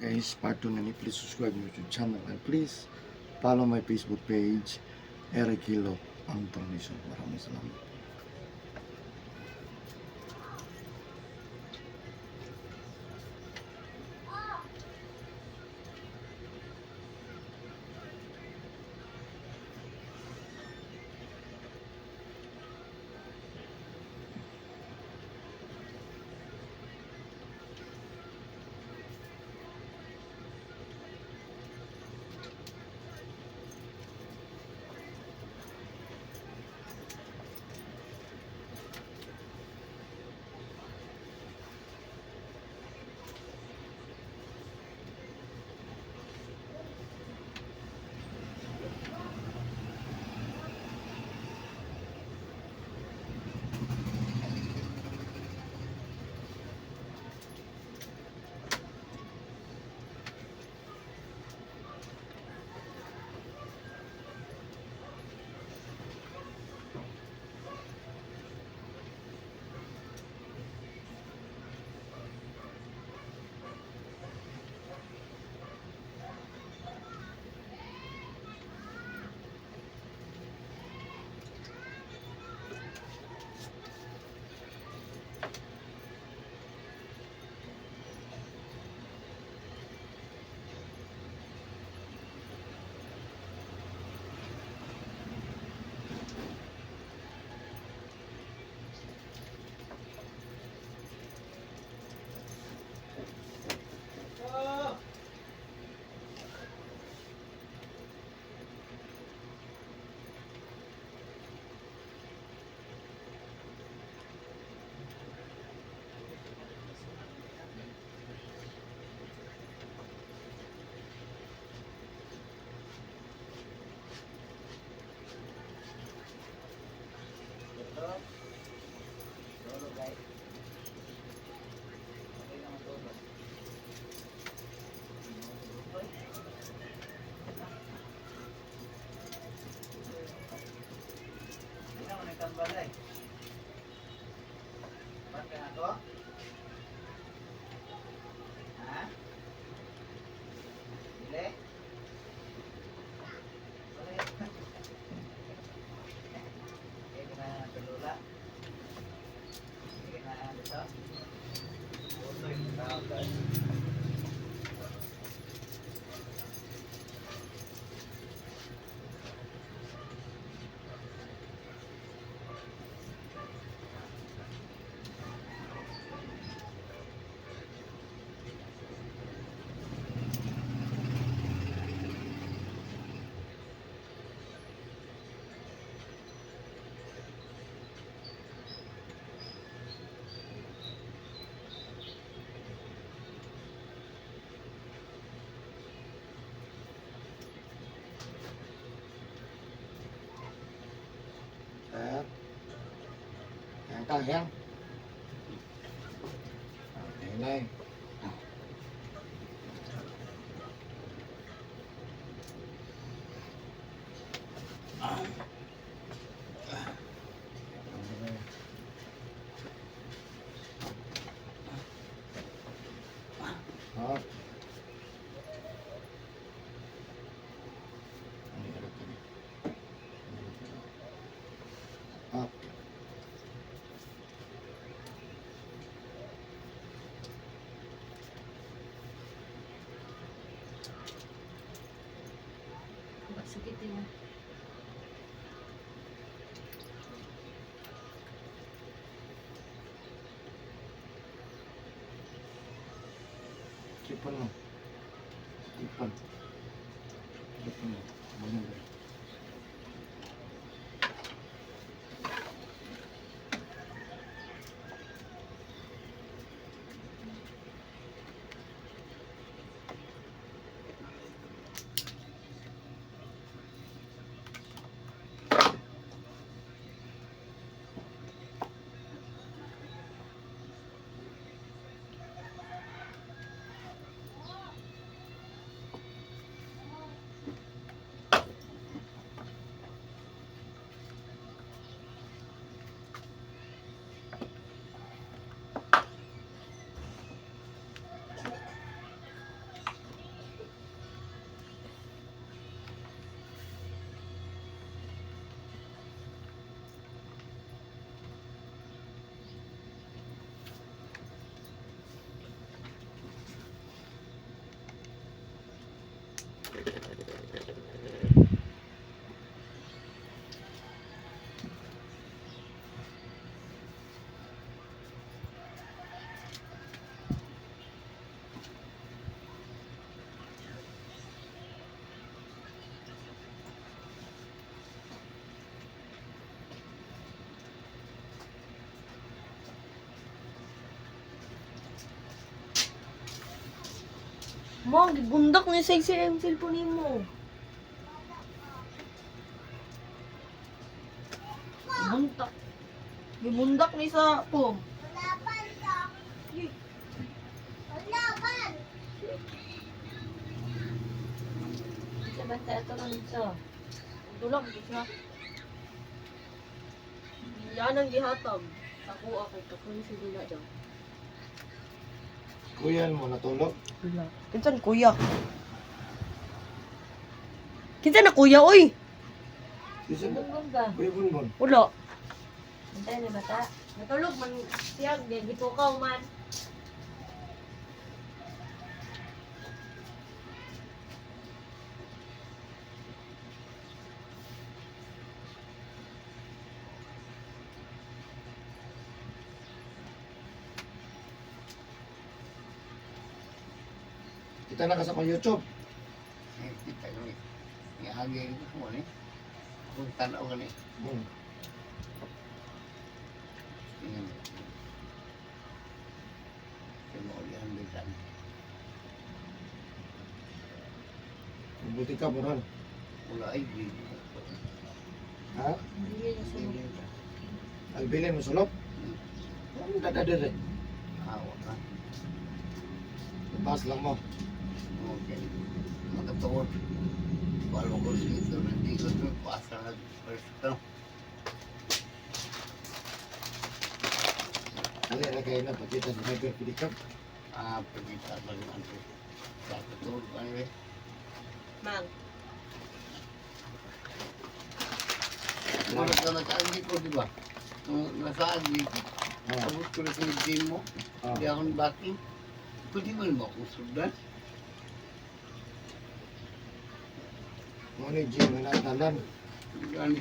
Guys, part 2 na ni. Please subscribe my YouTube channel and please follow my Facebook page, Eric Hilo Antonison. Maraming salamat. Ito. Tulog, guys. Okay na matulog. Hindi na ako nagtambal eh. Ba't ka na ako? Ha? Dili? Wala. Eh, na tulula. Sige na dito. Ito yung tao, guys. Sir. Yang ka, yang. Okay, nay. Up. Up. Sakit yun. Tipon mo. Tipon. Tipon mo. Ganyan ba? Mo, gibundak ni sa ang cellphone nimo. Bundak. Gibundak ni sa pom. Sa banta ato ron ito. Dulang gid siya. Yan ang gihatag. Ako kay kapoy si Dila daw. Kuya mo natulog. Wala. Kinsan kuya? Kinsan na kuya oy? Isa na. Bungbong ba? Kuya Bunbon. Wala. Bantay ni bata. Natulog man siya, gitukaw man. Kita na ka sa kong YouTube. Eh, kita ko ni. Ngahagay ko ni. Kung tanaw ka ni. Tingnan. Kaya mo ulit ang bitan. Mabuti ka, Moran. Wala ay, di. Ha? Hindi niya sulok. Albilin mo sulok? Ano dadadere? Awa ka. Bas lang mo. Okay. Makatuon. Wala ko dito. Hindi ko ito. Pasa na. First to. Dali na kayo na pagkita sa driver pili ka. Ah, pagkita ba yung ano. Sa katuon pa niya. Mang. Wala ka nakaagi ko, di ba? Nung nasa agi, Ah, abot ko na sa gym mo. ah. Hindi ako backing. Pwede mo naman akong sundan. Mo ni gym nga natalan. Gani.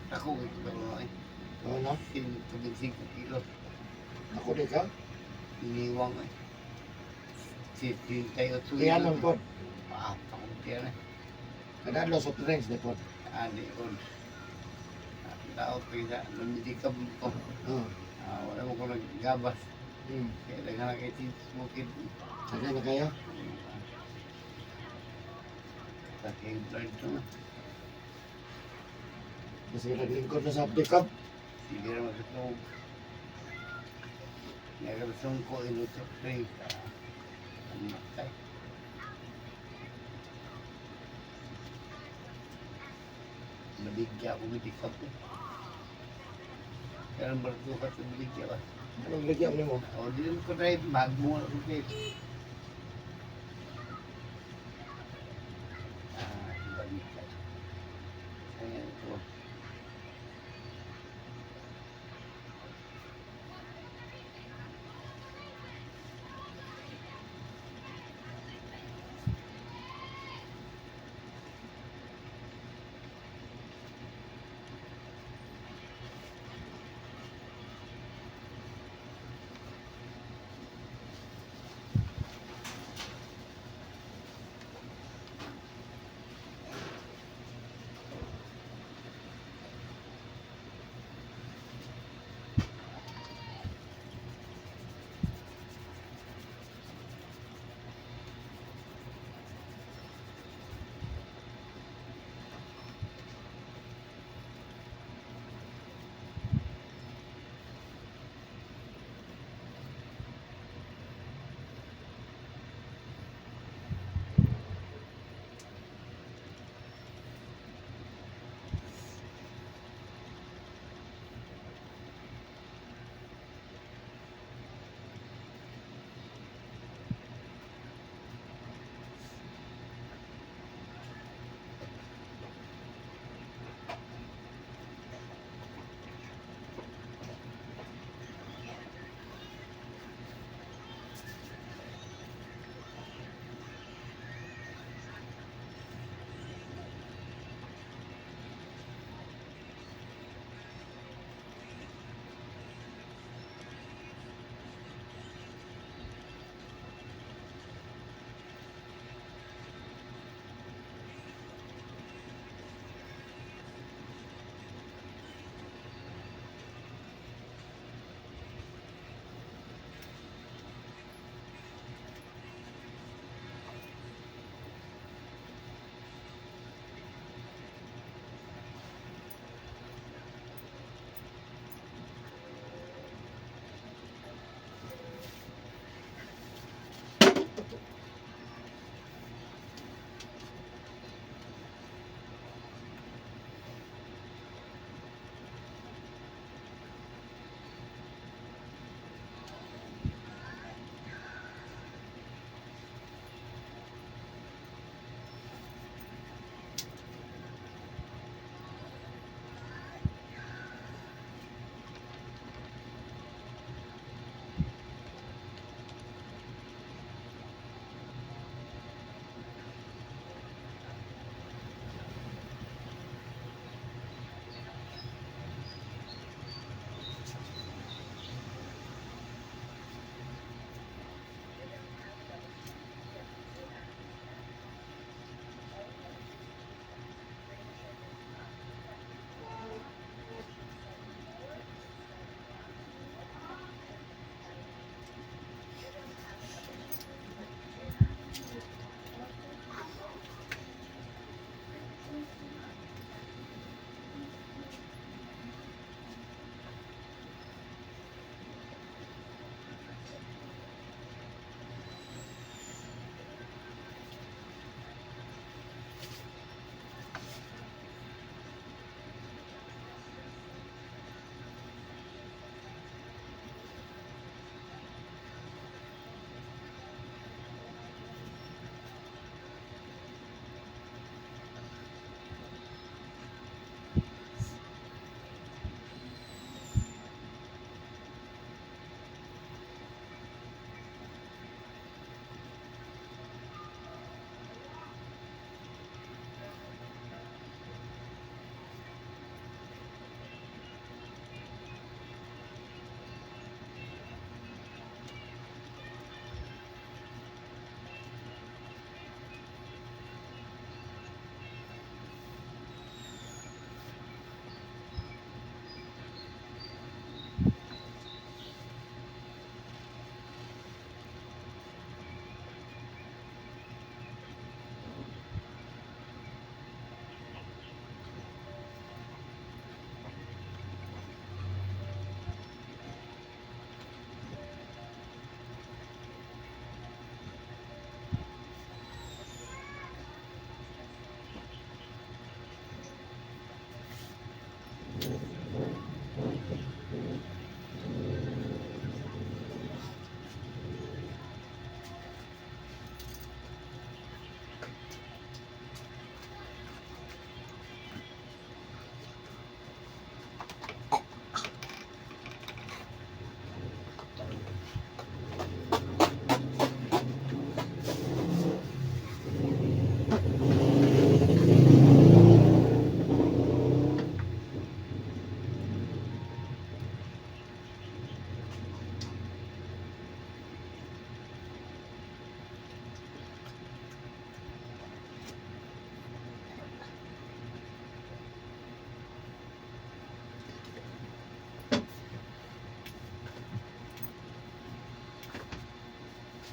Ako ito ko ay Oo na. 125 kilo. Ako di ka. Iniwang ay. 78 Kaya lang po. Ah, pakunti na. Kada soft drinks di po. Ani on. Tao pila namidikab ko. Ah. Ah, wala mo ko naggabas. Kaya daghan kay bukid. Sakay na kayo. Sa king blood to. Kasi naglingkod na sa update. Sige ra magkatog. Nagrasong ko inutok drink. Ang matay. Baligya ako midikab eh. Kaya ang barko ka sa baligya ba? Anong lagyan mo? O, di naman ko drive. Magmo ako drive. Ah, balik. Ayan ito.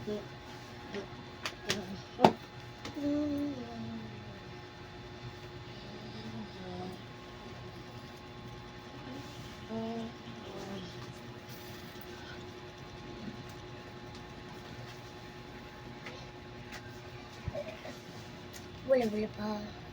Wala, wala pa.